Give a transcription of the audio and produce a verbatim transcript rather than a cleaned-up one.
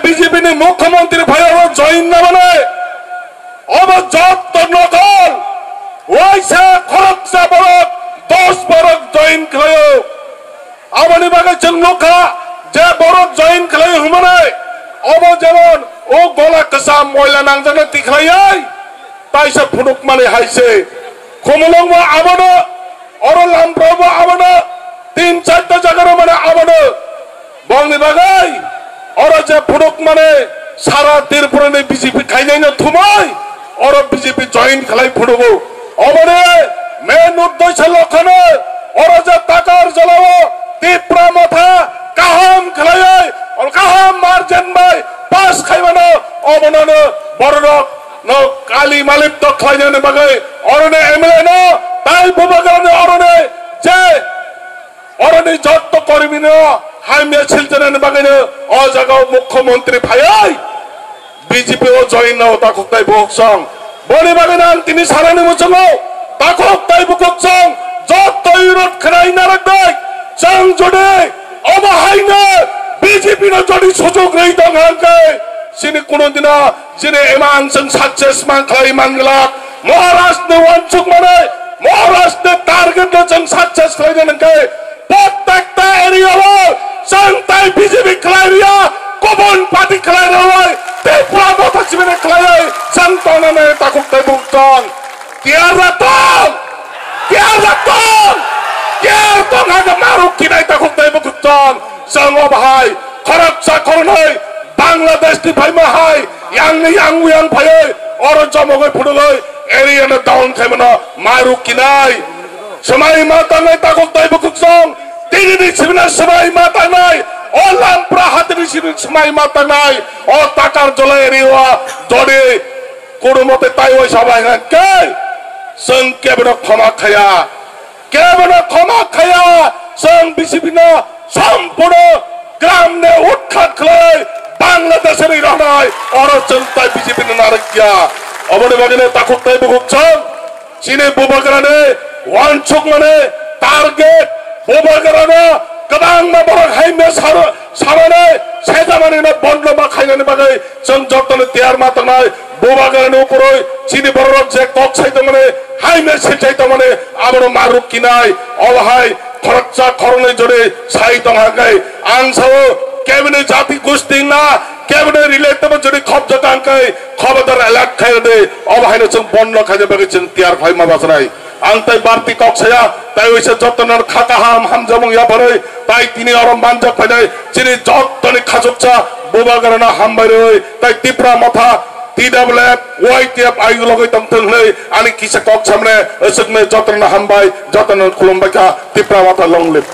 B J P ni mukhyamantri phai oro join na mane, obo jotto nokol, waisa khoroksa borok, dos borok join khlaio. Aboni bagwi chwng nukha je borok join khlai hwnmani, obo jemon o gola kwcham moila nangjaknai tikhlaiwi taisa phunukmani hai se. Khumulwngbo abono, oro Lamprabo abono, tin charta jaga romani abono. Bongni bagwi oro je phunukmani sara Tripurani B J P khainaino thumwi oro B J P join khlai phunugo. Oboni main uddesho lokhano oro je Takarjalao Tipra Motha kaham khlaiwi, kaham margin bai pass khaimano, obonono bororok no kali malipto khlainani bagwi oroni M L A no tai Bubagrani oroni je oroni jotto kormino hamya silchanani bagwino o jagao mukhyamantri phaiwi B J P o join nao takhuk tai bukhuk chwng. Boni bagwino ang tini sanani muchungo takhuk tai bukhuk chwng jotto irot khwnai narwknai chwng jodi obo haino B J P no jodi sujuk rwi tong hwnkhe chini kuno dino chini emang chwng success man khlai manglak. Maharashtra ni wansuk mane, Maharashtra ni target no chwng success khlai hwnkhe Prottekta area o chwng tai B J P khlai rwya, kubun party khlai rwya, Tipra Motha sibini khlaiwi chwng tongnani takhuk tai bukhuk chwng. Tiyar da tong! Tiyar da tong! Tiyar tong hwnkhe maruk kinai takhuk tai bukhuk chwng. Chwng o bahai khoroksa khoroknwi Bangladesh ni phaima hai yang ni yang yang phaiwi oro jomogwi phunugwi area no down khaimano maruk kinai. Swmai ma tangnai takhuk tai bukhuk chwng, tini ni sibina swmai ma tangnai, o Lampra hati ni sibina swmai ma tangnai, o Takarjala area o jodi kono mote taiwi sabai hwnkhe chwng kebono khoma khaya, kebono khoma khaya, chwng B J P no sompurno gram ne utkhat khlai Bangladesh ni rohnai oro chwng tai B J P no narwkya. Oboni bagwino takhuk tai bukhuk chwng chini Bubagrani wansukmani target, Bubagrano kwbangma borok haimya saro-, sarani saijamanino bondo ma khainani bagwi chwng jotono tiyar ma tongnai. Bubagrani ukurwi chini bororok je kok sai tongmani, haimya sip sai tongmani, abono maruk kinai. Obo hai khoroksa khoroknwi jodi sai tong hwnkhe ang sao kebini jati gosti wngna, kebini relate tongma jodi khobjak hwnkhe khobodar alert khai rwdi. Obo haino chwng bondo khaina bagwi chwng tiyar khlai ma bachanai. Ang tai barti kok saya, tai waisa jotono kha kaham hamjamung yapharwi, tai tini oro manjak phainai chini jotoni khachuksa Bubagrano hambai rwi, tai Tipra Motha, T W F, Y T F ayuk logwi tongthwng hwnwi ani kisa kok samne, aswkne jotono hambai, jotono khulumbai kha, Tipra Motha long live.